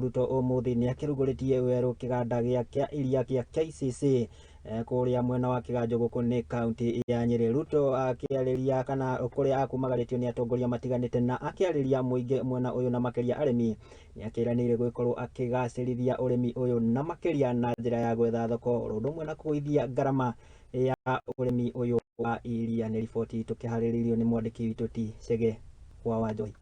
Ruto ũmũthĩ nĩakĩrugũrĩtie werũ kĩganda gĩa kĩa iria kĩa KCC kũrĩa mwena wa Kĩganjo gũkũ nĩ kaunti ya Nyĩrĩ. Ruto akĩarĩria kana kũrĩa akumagarĩtio nĩ atongoria matiganĩte na akĩarĩria mũingĩ mwena ũyũ na makĩria arĩmi nĩakĩranĩire gwĩkorwo akĩgacĩrithia ũrĩmi ũyũ na makĩria na njĩra ya gwetha thoko oro ũndũ ũmwe na kũgũithia ngarama ya ũrĩmi ũyũ wa iria. Nĩ riboti tũkĩharĩrĩirio nĩ mwandĩki witũ T Chege wa Wanjohi.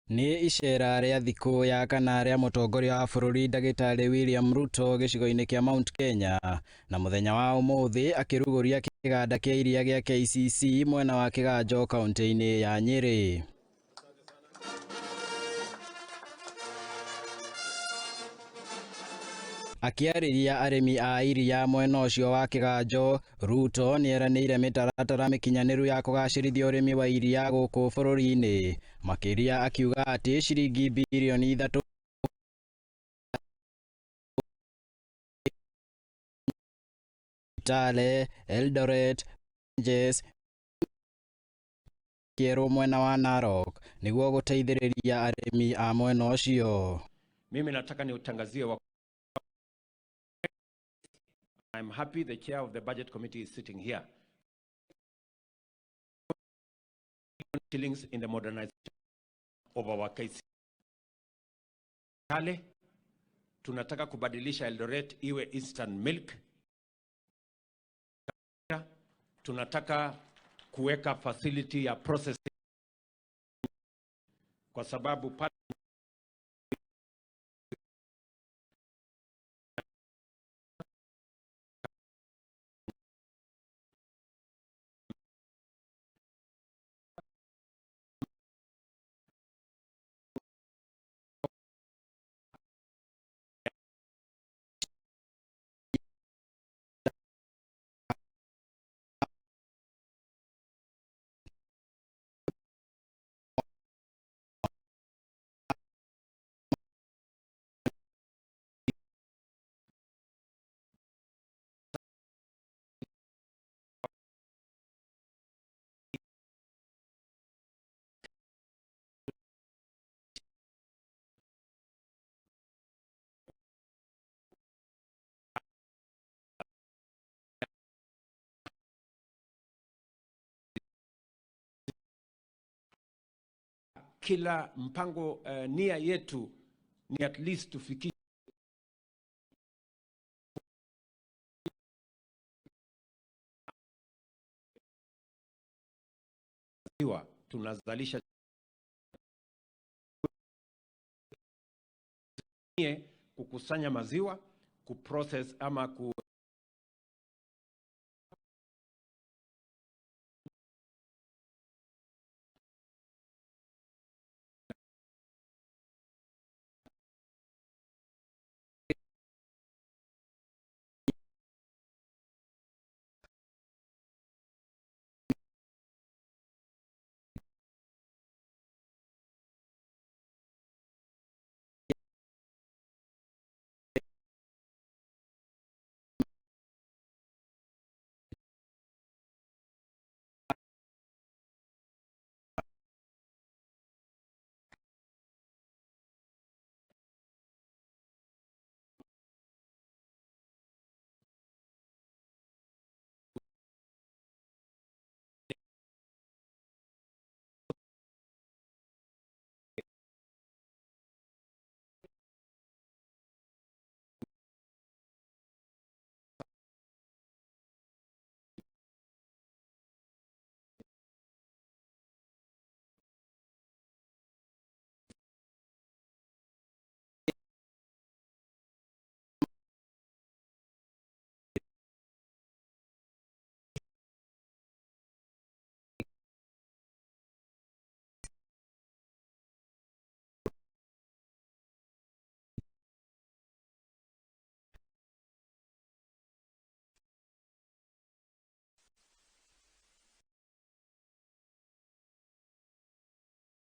Nĩ icera rĩa thikũ ya kana rĩa mũtongoria wa bũrũri ndagĩtarĩ William Ruto gĩcigo-inĩ kĩa Mount Kenya, na mũthenya wa ũmũthĩ akĩrugũria kĩganda kĩa iria gĩa KCC mwena wa Kĩganjo kaunti-inĩ ya Nyĩrĩ. Akĩarĩria arĩmi a iria mwena ũcio wa Kĩganjo, Ruto nĩeranĩire mĩtaratara mĩkinyanĩru ya kũgacĩrithia ũrĩmi wa iria gũkũ bũrũri-inĩ, makĩria akiuga atĩ ciringi birioni 3 Kitale, Eldoret, Ganges, Kĩerũ mwena wa Narok nĩguo gũteithĩrĩria arĩmi a mwena ũcio. Mimi nataka niutangazie wa I'm happy the chair of the budget committee is sitting here. Shillings in the modernization of our KCC. Kale, tunataka kubadilisha Eldoret iwe instant milk. Tunataka kuweka facility ya processing kwa sababu pale kila mpango, nia yetu ni at least tufikie tunazalisha kukusanya maziwa, kuprocess ama ku